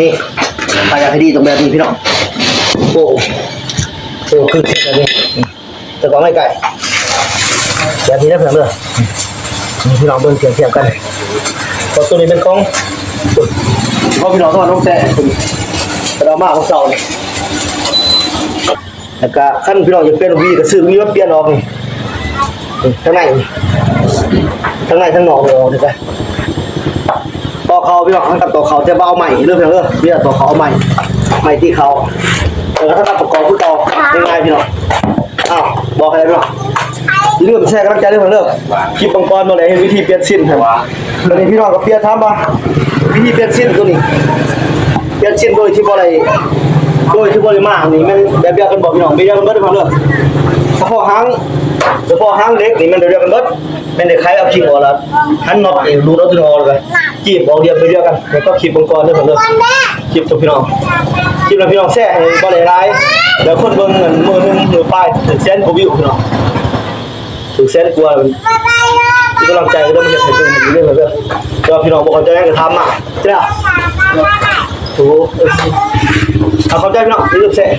ນີ້ ຖ້າຢາກໃຫ້ດີຕ້ອງແບບນີ້ພີ່ນ້ອງ. ໂອ້ ໂອ້ ຄືແບບນີ້ ຕະກອງໄມ້ໄກ່ ແບບນີ້ເດີພີ່ນ້ອງເດີ. ນີ້ພີ່ນ້ອງເບິ່ງ ທຽບທຽບກັນ ເພາະໂຕນີ້ແມ່ນຂອງ ຂອງພີ່ນ້ອງທາງບ້ານໜອງແຊ ເພິ່ນເອົາມາມື້ເຊົ້ານີ້. ແລ້ວກະຄັນພີ່ນ້ອງຢາກປ່ຽນຫວີ ກະຊື້ຫວີມາປ່ຽນອອກນີ້ ນີ້ທາງໃນນີ້ ທາງໃນທາງນອກນີ້ອອກນີ້ກະ ຕອກເຂົ້າພີ່ນ້ອງ ເຮົາກະຕອກເຂົ້າ ແຕ່ວ່າເອົາໄມ້ເດີພີ່ນ້ອງເດີ ເວລາຕອກເຂົ້າເອົາໄມ້ ໄມ້ຕີເຂົ້າ ແລ້ວກະທຳການປະກອບຄືເກົ່າ ງ່າຍໆ ພີ່ນ້ອງ. ອ້າວ ບອກໃຫ້ແລ້ວພີ່ນ້ອງ ຢ່າລືມແຊກຳລັງໃຈເດີພີ່ນ້ອງເດີ. ຄລິບກ່ອນໆ ເຮົາໄດ້ເຮັດວິທີປ່ຽນຊິ້ນໃຫ້ ບາດນີ້ພີ່ນ້ອງກະປ່ຽນ ຖາມວ່າວິທີປ່ຽນຊິ້ນໂຕນີ້ ປ່ຽນຊິ້ນໂດຍທີ່ບໍ່ໄດ້ ໂດຍທີ່ບໍ່ໄດ້ມ້າງນີ້ ແມ່ນແບບດຽວກັນບໍ່ພີ່ນ້ອງ? ແບບດຽວກັນເບິດພີ່ນ້ອງເດີ. ສະເພາະຫາງ ສະເພາະຫາງເຫຼັກນີ້ແມ່ນແບບດຽວກັນເບິດ ແມ່ນໄດ້ໄຂເອົາຄີງອອກ ແລ້ວຫັນນັອດນີ້ ດູດເອົາໂຕນີ້ອອກ ແລ້ວກະຈີບອອກ ລຽບແບບດຽວກັນ. ແລ້ວກໍຄລິບກ່ອນໆ ເດີພີ່ນ້ອງເດີ ຄລິບໂຕພີ່ນ້ອງ ຄລິບລະພີ່ນ້ອງແຊກໃຫ້ບໍ່ໄດ້ຫຼາຍ ແລ້ວຄົນເບິ່ງອັນມື້ໜຶ່ງມື້ປາຍ ຖືກແສນກວ່າວິວພີ່ນ້ອງ ຖືກແສນກວ່າ ມີກຳລັງໃຈເດີ ມາເຮັດໃຫ້ເບິ່ງເດີ. ແຕ່ວ່າພີ່ນ້ອງບໍ່ເຂົ້າໃຈຫຍັງກະຖາມມາເດີ. ໂອ້ ເອົາ ເຂົ້າໃຈພີ່ນ້ອງ ຢ່າລືມແຊກ